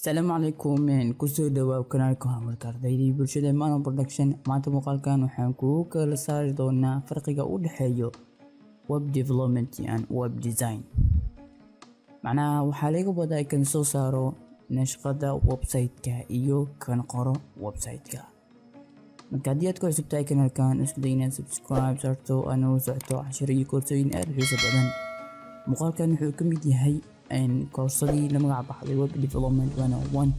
Asalaamu calaykum, kusoo dhawaa kanaalka horumarka ardayda iyo bulshada Mano Production. Maanta muuqaalkan waxaan kugu kala saari doonaa farqiga u dhexeeyo web development and web design. Macnaha waxaa laga wadaa kan soo saaro nashqada website-ka iyo kan qoro website-ka. Marka haddii aad ku cusub tahay kanaalkan, isku day inaad subscribe saarto, aad nala socoto cashiro iyo koorsooyin aad u xiiso badan. Muuqaalkan wuxuu ka mid yahay koorsadii la magac baxday Web Development 101,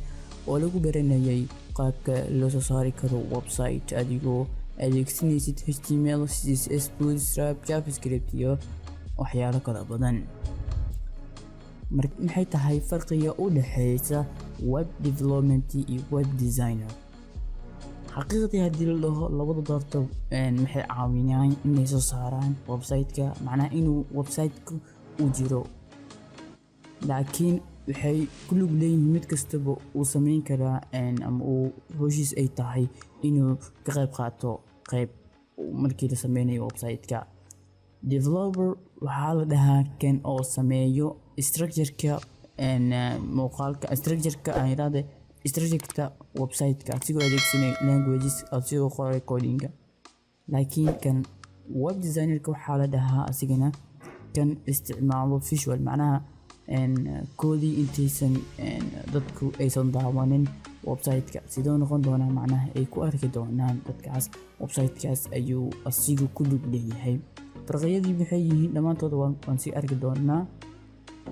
oo lagu baranayay qaabka loo soo saari karo website adigoo adeegsanaysid HTML, CSS, Bootstrap, JavaScript iyo waxyaalo kala badan. Maxay tahay farqiga u dhexeeya web development iyo web designer? Xaqiiqdii haddii la dhaho labada doorto, maxay caawinayaan inay soo saaraan website-ka, macnaha inuu website-ka uu jiro, laakiin waxay ku lug leeyihiin mid kastaba uu sameyn karaa ama uu howshiis ay tahay inuu ka qayb qaato qayb markii la sameynayo website-ka. Developer waxaa la dhahaa kan oo sameeyo structure-ka muuqaalka, structure-ka aan yiraahde, structure-ka website-ka, asigoo adeegsanaya languages, asigoo qoray coding-ga. Laakiin kan web designer-ka waxaa la dhahaa asigana kan isticmaalo visual, macnaha koodii intaysan dadku aysan daawanin website-ka sidoo noqon doonaa, macnaha ay ku arki doonaan dadkaas website-kaas ayuu asigu ku lug leeyahay. Farqiyadii waxay yihiin dhammaantood waan sii arki doonaa.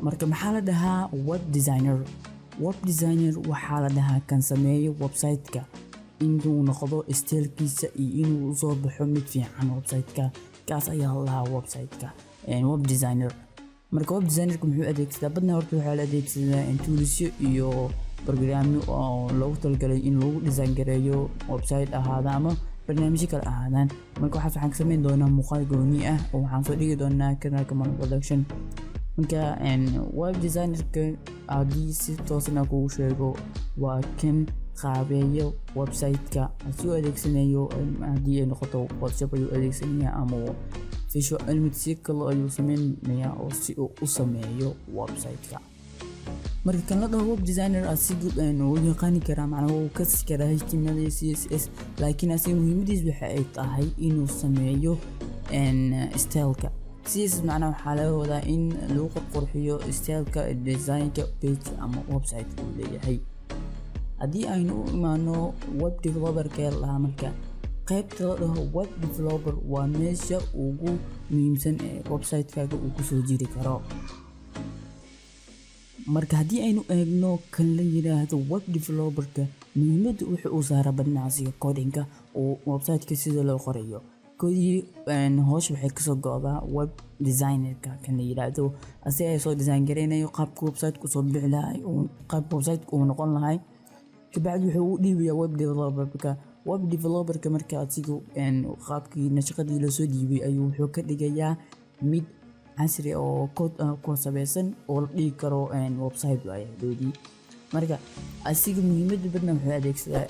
Marka maxaa la dhahaa web designer? Web designer waxaa la dhahaa kan sameeyo website-ka inuu noqdo style-kiisa iyo inuu usoo baxo mid fiican website-ka, kaas ayaa la dhahaa website-ka web designer. Marka web designerka muxuu adeegsadaa badna? Horta waxaa la adeegsadaa tools-yo iyo barnaamijyo oo loogu talagalay in lagu design gareeyo website ahaada ama barnaamijyo kale ahaadaan. Marka waxaas waxaan ka sameyn doonaa muuqaal gooni ah oo waxaan soo dhigi doonaa kanaalka Mano Production. Marka web designerka haddii si toosna kugu sheego, waa kan qaabeeyo website-ka asigoo adeegsanayo, haddii ay noqoto Photoshop ayuu adeegsanaya ama visual element si kale ayuu sameynayaa oo si uu u sameeyo website-ka. Marka kan la dhaho web designer asiga wuu yaqaani karaa, macnaa wuu kasi karaa HTML iyo CSS, laakiin asiga muhiimadiis waxa ay tahay inuu sameeyo styleka CSS. Macnaha waxaa laga wadaa in lagu qurqurxiyo styleka designka page ama website uu leeyahay. Haddii aynu u imaano web developerka lahaa, marka qaybta la dhaho web developer waa meesha ugu muhiimsan ee website-kaaga uu kusoo jiri karo. Marka haddii aynu eegno kan la yiraahdo web developerka, muhiimadda wuxuu uu saaraa badnacsiga codinga oo website-ka sida loo qorayo kodii. Howsha waxay kasoo go'daa web designerka kan la yiraahdo, asiga ay soo design gareynayo qaabka website-ka usoo bixi lahay, qaabka website-ka uu noqon lahay. Kabacdi wuxuu u dhiibayaa web developerka. Web developerka marka asiga qaabkii nashqadii lasoo dhiibay ayuu wuxuu ka dhigayaa mid casri oo code ah ku sabaysan oo la dhigi karo website waaye doodii. Marka asiga muhiimadda badna wuxuu adeegsadaa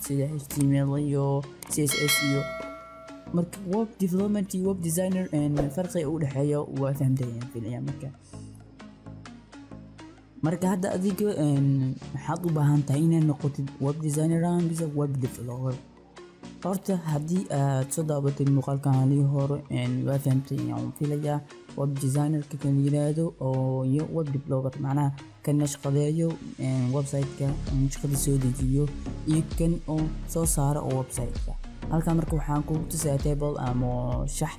sida HTML iyo CSS iyo. Marka web development iyo web designer farqiga u dhexeeya waa fahamtayaan filaya. Marka hadda adiga maxaad u baahan tahay, inaad noqotid web designer mise web developer? Horta haddii aad soo daabatay muuqaalkan halii hore, waa fahamtay ayaan filayaa web designerka kan yiraahdo oo iyo web developer, macnaha kan nashqadeeyo website-ka, nashqada soo dejiyo, iyo kan oo soo saaro oo website-ka. Halkan marka waxaan kugu tusayaa table ama shax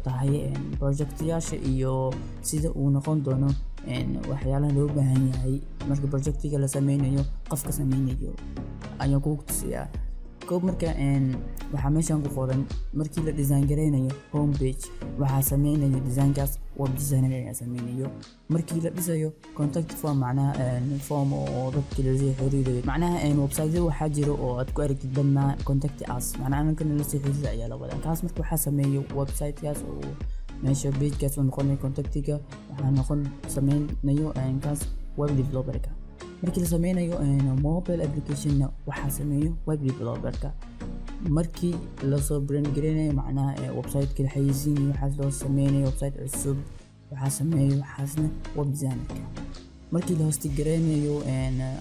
tahay projectyaasha iyo sida uu noqon doono, waxyaalaha loo baahan yahay marka projectiga la sameynayo, qofka sameynayo ayaan kugu tusayaa. Koob, marka waxaa meeshan ku qoran markii la design gareynayo home page, waxaa sameynayo designkaas web designer ayaa sameynayo. Markii la dhisayo contact form, macnaha form oo dadka lasii xiriirayo, macnaha website waxaa jiro oo aad ku aragtid badnaa "contact us", macnaha ankan lasii xiriira ayaa la wadaa kaas. Marka waxaa sameeyo websitekaas oo meesha pagekaas uu noqonayo contactiga, waxaa noqon sameynayo kaas web developerka. Markii la sameynayo mobile applicationna, waxaa sameeyo web developerka. Markii lasoo brand gareynayo, macnaha website-ka la xayeysiinayo, waxaas loo sameynayo website cusub, waxaa sameeyo waxaasna web designerka. Markii la host gareynayo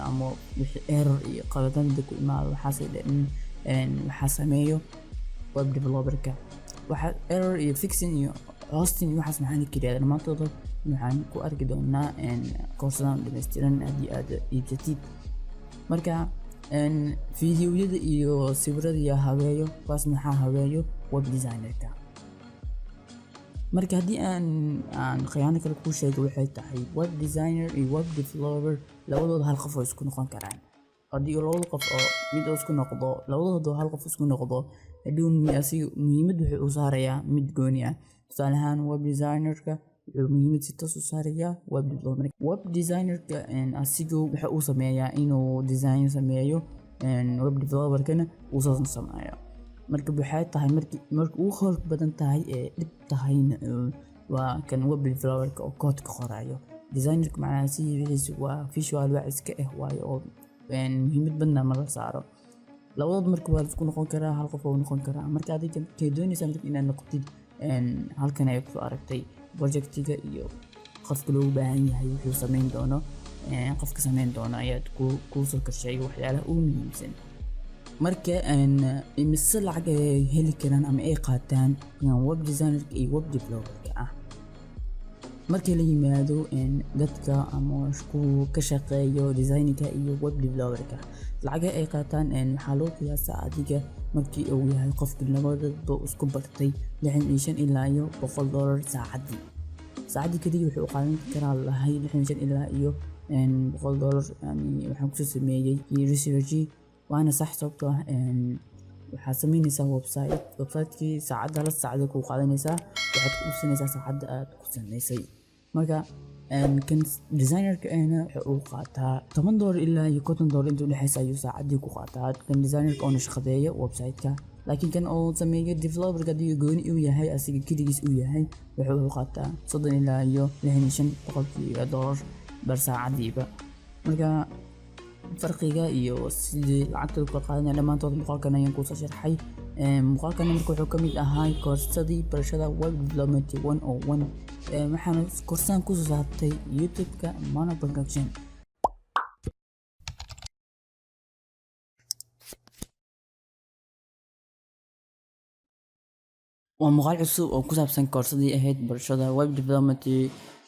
ama wixii error iyo qaladada ku imaado, waxaas dhan waxaa sameeyo web developerka. Waxa error iyo fixing iyo hosting iyo waxaas maxaa la yiraahdaa, dhammaantooda waxaan ku arki doonaa koorsadan dhammaystiran haddii aad iibsatid. Marka fiidiyowyada iyo sawirada iyo habeeyo, kuwaas maxaa habeeyo? Web designerka. Marka haddii aan khiyaano kale kuu sheego, waxay tahay web designer iyo web developer labadooda hal qof oo isku noqon karaan. Haddii labada qof oo mid oo isku noqdo, labadooda hal qof isku noqdo, hadhow asiga muhiimad wuxuu u saarayaa mid gooni ah. Tusaale ahaan, web designerka wuxuu muhiimad si toos u saarayaa web developer. Web designerka asigu waxa uu sameeyaa inuu design sameeyo, web developerkana uu soo sameeyo. Marka waxay tahay marka ugu xoog badan tahay ee dhib tahayna waa kan web developerka oo code-ka qorayo. Designerka macnaha si wixiisa waa visual, wax iska ah waayo oo muhiimad badna ma la saaro. Labadood marka waa la isku noqon karaa, hal qof oo noqon karaa. Marka adiga kay doonaysaa marka inaad noqotid, halkan ay kusoo aragtay projectiga iyo qofka loogu baahan yahay wuxuu sameyn doono, qofka sameyn doono ayaad kuusoo karsheegay waxyaalaha ugu muhiimsan. Marka imise lacag ay heli karaan ama ay qaataan web designerka iyo web developerka ah? Markii la yimaado dadka ama kuwa ka shaqeeyo designinka iyo web developerka, lacaga ay qaataan waxaa loo qiyaasaa adiga markii uu yahay qofki labadaba isku bartay $65 ilaa iyo $100 saacaddii. Saacaddii kaliya wuxuu u qaadan karaa lahay $65 ilaa iyo $100. Yani waxaan kusoo sameeyey research, waana sax, sababtoo ah waxaad sameynaysaa website. Website-kii saacadda la saacada kuu qaadanaysaa, waxaad ku iibsanaysaa saacadda aad ku sameysay. Marka kan designerka ahna waxa uu qaataa $10 ilaa iyo $50 inta udhexeysa ayuu saacaddii ku qaataa kan designerka oona shaqadeeyo website-ka. Laakiin kan oo sameeyo developerka, haddii gooni uu yahay, asiga keligiis uu yahay, wuxuu qaataa 30 ilaa iyo 65% dollar bar saacadiiba. Marka farqiga iyo sidii lacagta kala qaadanaya dhammaantood muuqaalkan ayaan kuusoo sharxay. Muuqaalkan marka wuxuu ka mid ahaa koorsadii barashada web development 101. Waxaana koorsadan kusoo saartay YouTube-ka Mono Production. Waa muuqaal cusub oo ku saabsan koorsadii ahayd barashada web development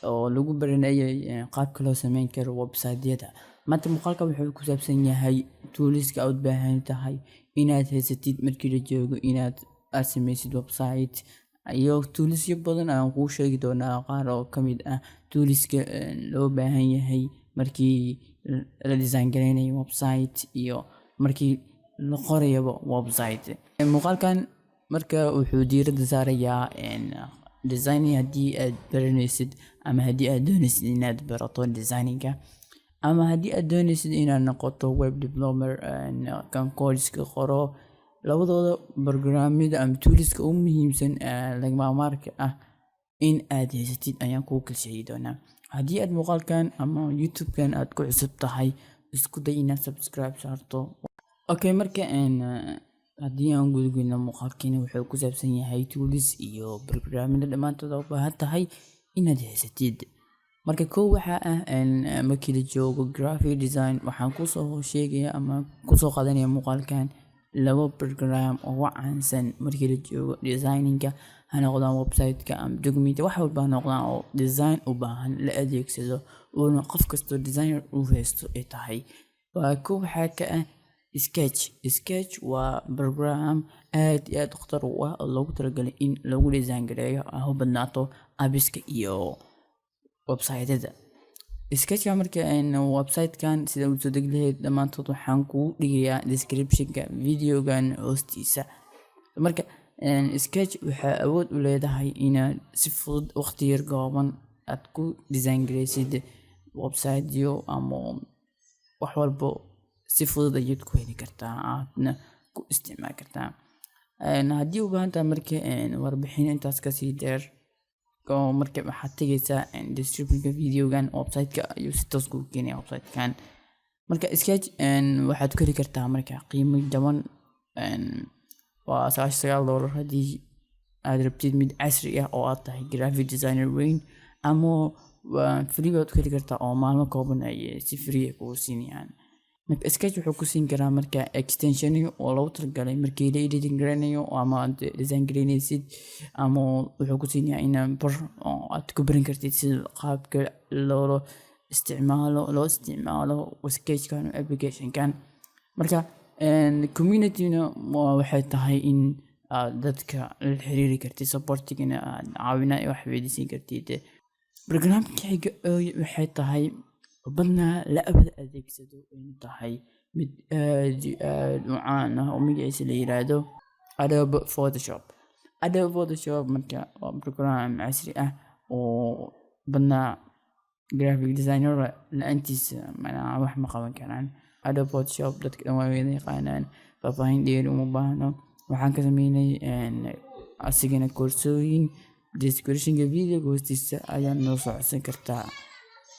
oo lagu baranayay qaabka loo sameyn karo website-yada. Maanta muuqaalka wuxuu ku saabsan yahay toolska aad u baahan tahay inaad haysatid markii la joogo inaad aad sameysid website, iyo toolsyo badan aan kuu sheegi doonaa, qaar oo ka mid ah toolska loo baahan yahay markii la design gareynayo website iyo markii la qorayaba website. Muuqaalkan marka wuxuu diiradda saarayaa designing. Haddii aad baranaysid ama haddii aad doonaysid inaad barato designinga, ama haddii aad doonaysid inaad noqoto web developer kan codeska qoro, labadooda barnaamijyada ama toolska ugu muhiimsan lagama maarmaanka ah in aad haysatid ayaan kuu kala sheegi doonaa. Haddii aad muuqaalkan ama YouTube-kan aad ku cusub tahay, isku day inaad subscribe saarto. Okay, marka haddii aan gudageyno, muuqaalkeena wuxuu ku saabsan yahay tools iyo barnaamijyada dhammaantood u baahan tahay inaad haysatid. Marka kow waxaa ah, markii la joogo graphic design, waxaan kusoo sheegaya ama kusoo qaadanaya muuqaalkan laba program oo ugu caansan markii la joogo designinga, ha noqdaan website-ka ama document, wax walba ha noqdaan oo design u baahan la adeegsado, uuna qof kastoo designer uu haysto ay tahay. Waa kow waxaa ka ah Sketch. Sketch waa program aad iyo aad khatar u ah oo loogu talagalay in lagu design gareeyo, ha u badnaato appska iyo website-yada. Sketchka marka website-kan sida u soo degi lahayd dhammaantood waxaan kuu dhigayaa description-ka videogan hoostiisa. Marka Sketch waxaa awood u leedahay inaad si fudud, waqti yar gooban aad ku design gareysid website-yo ama wax walbo, si fudud ayaad ku heli kartaa, aadna ku isticmaali kartaa. Haddii u baahan tahay marka warbixin intaas kasii dheer oo, marka waxaad tegaysaa description-ka videogan, website-ka ayuu si toos kugu keenaya website-kan. Marka Sketch waxaad ku heli kartaa marka qiimo jaban, waa $99 haddii aad rabtid mid casri ah oo aad tahay graphic designer weyn ama Waa free baad ku heli kartaa oo maalmo kooban ay si free ah kugu siinayaan. Marka Sketch wuxuu ku siin karaa marka extension-yo oo loogu talagalay markii la editing gareynayo ama aad design gareynaysid, ama wuxuu ku siinayaa in bar oo aad ku baran kartid sida qaabka loo isticmaalo Sketch-kan, application-kan. Marka community-na waxay tahay in aad dadka la xiriiri kartid, support-igana aad caawina iyo wax weydiisan kartid. Barnaamijka xiga waxay tahay badnaa la wada adeegsado, inay tahay mid aad iyo aad u caan ah oo magaciisa la yiraahdo Adobe Photoshop. Adobe Photoshop marka waa program casri ah oo badnaa graphic designer la-aantiisa macnaha wax ma qaban karaan. Adobe Photoshop dadka dhan waa wada yaqaanaan, faahfaahin dheeri uma baahno. Waxaan ka sameynay asigana koorsooyin. Description-ka video hoostiisa ayaa noo soo codsan kartaa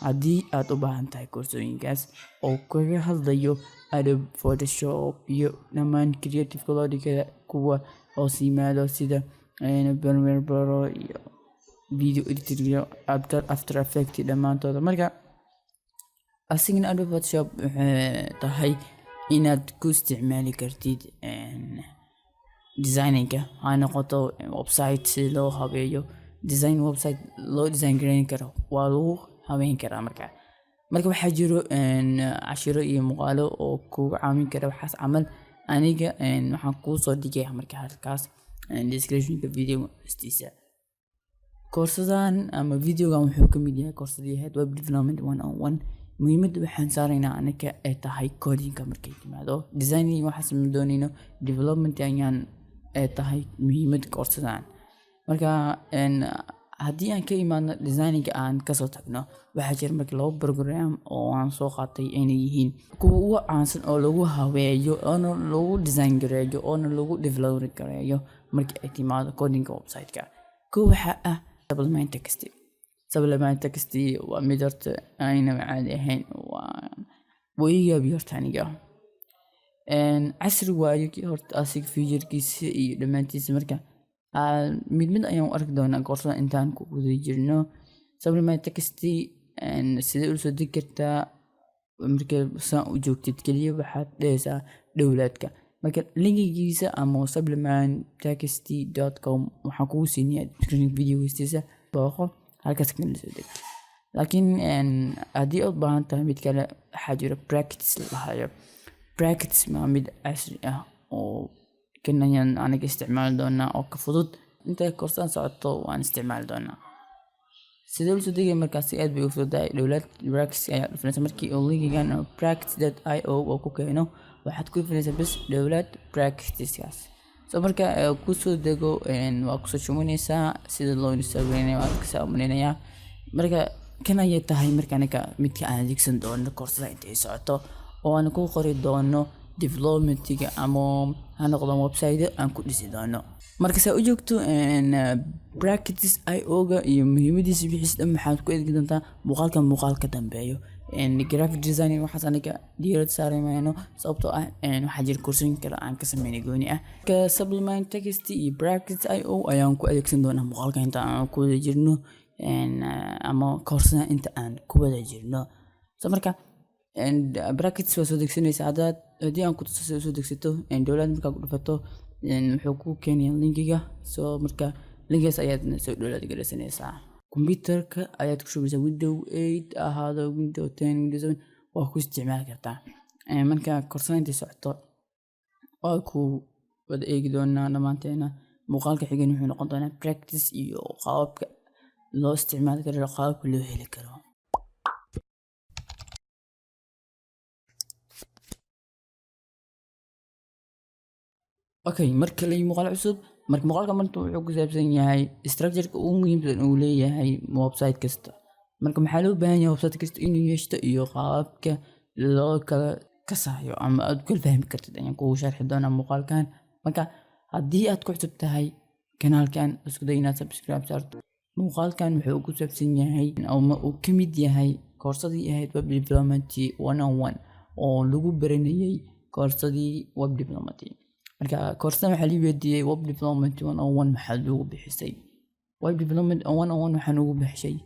haddii aad u baahan tahay koorsooyinkaas oo kaga hadlayo Adobe Photoshop iyo dhammaan Creative Cloud-ka kuwa hoos yimaado, sida Premiere Pro iyo video editor iyo After Effects dhammaantooda. Marka asigana Adobe Photoshop waxay tahay inaad ku isticmaali kartid designing-ka, ha noqoto website si loo habeeyo, design website loo design gareyn karo, waa lagu habeyn karaa. Marka waxaa jiro cashiro iyo muuqaalo oo kugu caawin kara waxaas camal. Aniga waxaan kuu soo dhigaya marka halkaas description-ka video hoostiisa. Koorsadan ama videogan wuxuu ka mid yahay koorsadii ahayd Web Development 101. Muhiimadda waxaan saaraynaa anaka ay tahay coding-ka. Markay timaado designing waxaas ma doonayno, development ayaan ay tahay muhiimadda koorsadan. Marka haddii aan ka imaadno designing-ga, aan kasoo tagno, waxaa jira marka laba program oo aan soo qaatay inay yihiin kuwa ugu caansan oo lagu habeeyo oona lagu design gareeyo oona lagu develop gareeyo marka ay timaado coding-ga website-ka. Kow waxaa ah Sublime Text. Sublime Text waa mid horta aynaba caadi ahayn, waa iga yaabi horta aniga. Casri waayo horta asiga feature-kiisa iyo dhammaantiisa. Marka mid mid ayaan u arki doonaa koorsada intaan ku guda jirno. Sublime Text sidee ula soo degi kartaa? Marka saan u joogtid keliya waxaad dhehaysaa download-ka. Marka link-igiisa ama sublimetext.com waxaan kugu siinayaa description video hoostiisa, booqo halkaas kana soo deg. Laakiin haddii aad u baahan tahay mid kale, waxaa jira Brackets la dhahayo. Brackets waa mid casri ah oo kan ayaan aniga isticmaali doonaa oo ka fudud. Intay koorsaan socoto waan isticmaali doonaa. Sidee ula soo degaya? Markaasi aad bay u fududahay. Download Brackets ayaa dhufanaysa. Markii uu link-igan brackets.io uu ku keeno, waxaad ku dhufanaysaa bas download Brackets-kaas. So marka kusoo dego waa kusoo shumanaysaa. Sida loo install gareynayo waa kasoo umaleynayaa. Marka kan ayay tahay marka aniga midka aan adeegsan doono koorsada intay socoto oo aan ku qori doono development-iga ama ha noqdo website aan ku dhisi doono. Marka saa u joogto Brackets io-ga iyo muhiimadiisa wixiis dhan waxaad ku eegi doontaa muuqaalka muuqaal ka dambeeyo. Graphic designing waxaas aniga diirad saari mayno, sababtoo ah waxaa jira koorsooyin kale aan ka sameynay gooni ah. Marka Sublime Text iyo Brackets io ayaan ku adeegsan doonaa muuqaalka inta aan ku wada jirno ama koorsada inta aan ku wada jirno. So marka Brackets waa soo degsanaysaa. Haddii aan ku tuso sida usoo degsato, download markaa ku dhufato wuxuu kuu keenayaa link-iga. So marka link-igaas ayaad soo download garaysanaysaa, computer-ka ayaad ku shubaysaa. Window 8 ahaado, Window 10, Window 7 waa ku isticmaali kartaa. Marka koorsada intay socoto waa ku wada eegi doonaa dhammaanteena. Muuqaalka xigan wuxuu noqon doonaa Brackets iyo qaababka loo isticmaali karo, qaababka loo heli karo. Okay, mar kale iyo muuqaal cusub. Marka muuqaalka maanta wuxuu ku saabsan yahay structure-ka ugu muhiimsan uu leeyahay website kasta. Marka maxaa loo baahan yahay website kasta inuu yeeshto iyo qaababka loo kala kasayo ama aad kala fahmi kartid ayaan kugu sharxi doonaa muuqaalkan. Marka haddii aad ku cusub tahay kanaalkan, isku day inaad subscribe saarto. Muuqaalkan wuxuu ku saabsan yahay ama uu ka mid yahay koorsadii ahayd Web Development 101 oo lagu baranayay koorsadii web development. Marka koorsadan waxaa lii weydiiyey, "Web Development 101 maxaad ugu bixisay?" Web Development 101 waxaan ugu bixishay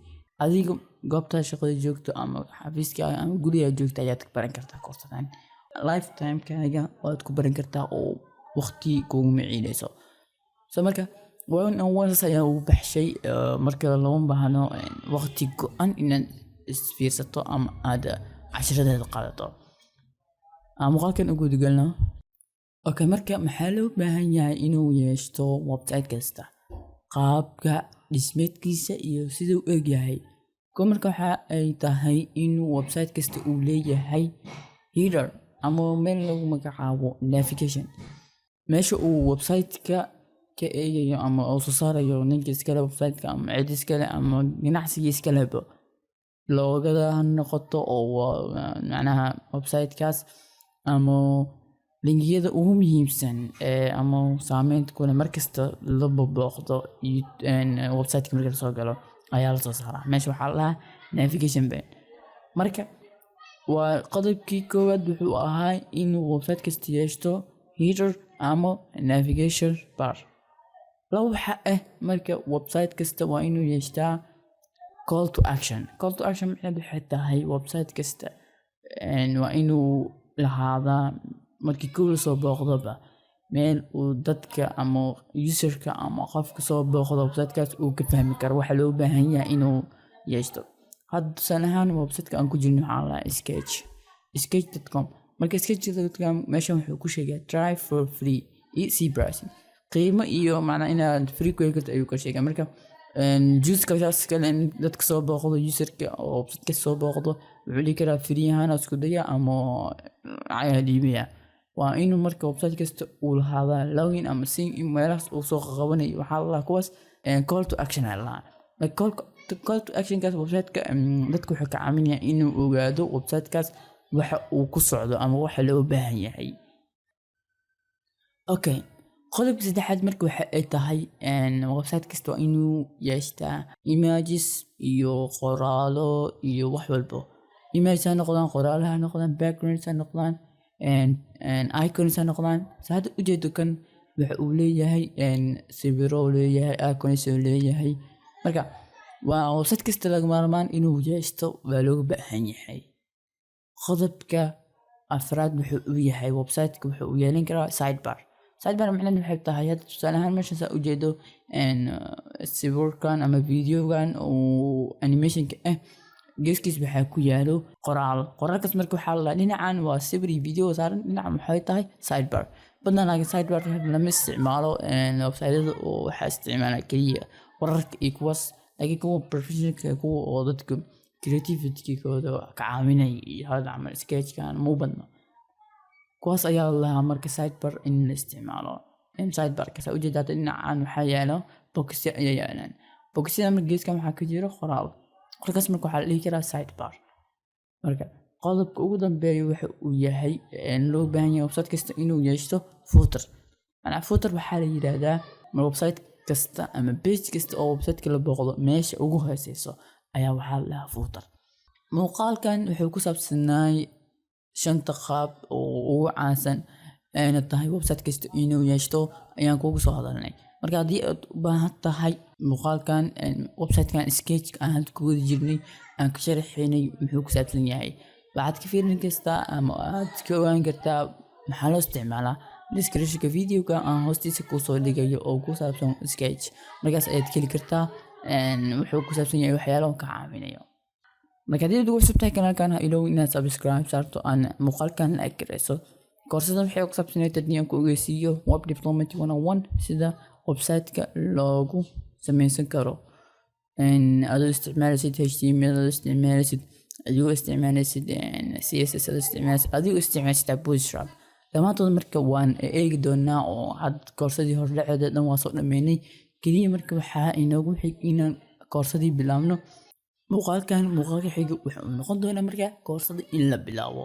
Adiga goobta shaqada joogto ama xafiiskaaga ama gurigaa joogto ayaad ka baran kartaa koorsadan. Lifetime-kaaga waad ku baran kartaa oo waqti kuguma ciileyso. So marka 101 saas ayaa ugu baxshay. Marka looma baahno waqti go'an inaad isfiirsato ama aad cashiradeeda qaadato. Aan muuqaalkan u guda galno. Okay, marka maxaa loo baahan yahay inuu yeeshto website kasta? Qaabka dhismeedkiisa iyo siduu u egyahay. Ko marka waxa ay tahay inuu website kasta uu leeyahay header ama meel lagu magacaabo navigation. Meesha uu website-ka ka eegayo ama uu soo saarayo ninka iskale website-ka ama cid iskale ama ganacsiga iskaleba, logo-gada ha noqoto oo macnaha website-kaas ama linkiyada ugu muhiimsan ee ama saameynta ku leh markasta la booqdo website-ka marka lasoo galo ayaa la soo saaraa. Meesha waxaa la dhahaa navigation pane. Marka waa qodobkii koowaad, wuxuu ahaa inuu website kasta yeeshto header ama navigation bar. Laba waxa ah, marka website kasta waa inuu yeeshtaa call to action. Call to action macnaheedu waxay tahay website kasta waa inuu lahaadaa markii kow lasoo booqdoba meel uu dadka ama userka ama qofka soo booqdo websitekaas uu ka fahmi karo waxa loo baahan yahay inuu yeeshto. Hadda tusaale ahaan, websiteka aan ku jirno waxaa la dhahaa sketch sketch.com. Marka sketch.com meeshan wuxuu ku sheegaa "try for free" iyo "see pricing", qiimo iyo macnaa inaad free ku heli karto ayuu ka sheegaa. Marka juuskaas kale in dadka soo booqdo, userka oo websiteka soo booqdo, wuxuu dhihi karaa free ahaan isku daya ama lacag dhiibaya. Waa inuu marka website kasta uu lahaadaa login ama sign in, meelahaas uu soo qabanayo. Waxaa la dhahaa kuwaas call to action ayaa la dhahaa. Call to actionkaas websiteka dadka wuxuu ka caawinayaa inuu ogaado websitekaas waxa uu ku socdo ama waxa loo baahan yahay. Okay, qodobka saddexaad marka waxa ay tahay website kasta waa inuu yeeshtaa images iyo qoraalo iyo wax walbo. Images ha noqdaan, qoraalo ha noqdaan, backgrounds ha noqdaan, icons ha noqdaan. Sa hadda ujeedo, kan waxa uu leeyahay sawiro uu leeyahay, icons uu leeyahay. Marka waa website kasta laga maarmaan inuu yeeshto, waa looga baahan yahay. Qodobka afraad wuxuu u yahay websiteka wuxuu u yeelan karaa sidebar. Sidebar macnaheedu waxay tahay, hadda tusaale ahaan meeshan saa ujeedo, sawirkan ama videogan oo animationka ah geeskiis waxaa ku yaalo qoraal. Qoraalkaas marka waxaa la dhinacan waa sawir iyo video saaran, dhinacan waxay tahay sidebar badnaa. Laakiin sidebar lama isticmaalo websiteyada oo waxaa isticmaala keliya wararka iyo kuwaas. Laakiin kuwa professionalka, kuwa oo dadka creativity-kooda ka caawinaya iyo hada camal sketchkan ma u badno, kuwaas ayaa lahaa marka sidebar in la isticmaalo. Sidebarka saa ujeeda, hadda dhinacan waxaa yaalo boxya ayaa yaalaan. Boxyada marka geeskan waxaa ka jiro qoraal. Qoraalkaas marka waxaa la dhihi karaa sidebar. Marka qodobka ugu dambeeya waxa uu yahay loo baahan yahay website kasta inuu yeeshto footer. Macnaa footer waxaa la yidhaahdaa website kasta ama page kasta oo websiteka la booqdo meesha ugu hooseyso ayaa waxaa la dhahaa footer. Muuqaalkan wuxuu ku saabsanaay shanta qaab oo ugu caansan ayna tahay website kasta inuu yeeshto ayaan kugu soo hadalnay. Marka haddii aad u baahan tahay muuqaalkan, websitekan sketch aan hadda ku wada jirnay, aan ka sharaxaynay muxuu ku saabsan yahay, waxaad ka fiirin kartaa ama aad ka ogaan kartaa maxaa loo isticmaalaa descriptionka videoga aan hoostiisa kusoo dhigayo oo ku saabsan sketch. Markaas ayaad ka heli kartaa wuxuu ku saabsan yahay, waxyaalaha ka caawinayo. Marka haddii aad ugu cusub tahay kanaalkan, ha ilow inaad subscribe saarto, aan muuqaalkan like garayso. Koorsada waxay ku saabsanayd haddii aan ku ogeysiiyo Web Development 101, sida website-ka loogu sameysan karo adoo isticmaalaysid HTML, adigoo isticmaalaysid CSS, adoo isticmaalaysid, adigoo isticmaalaysid Bootstrap, dhammaantood. Marka waan eegi doonaa oo had koorsadii hordhaceeda dhan waa soo dhameynay. Keliya marka waxaa inoogu xig inaan koorsadii bilaabno. Muuqaalkan muuqaalka xiga wuxuu noqon doonaa marka koorsada in la bilaabo.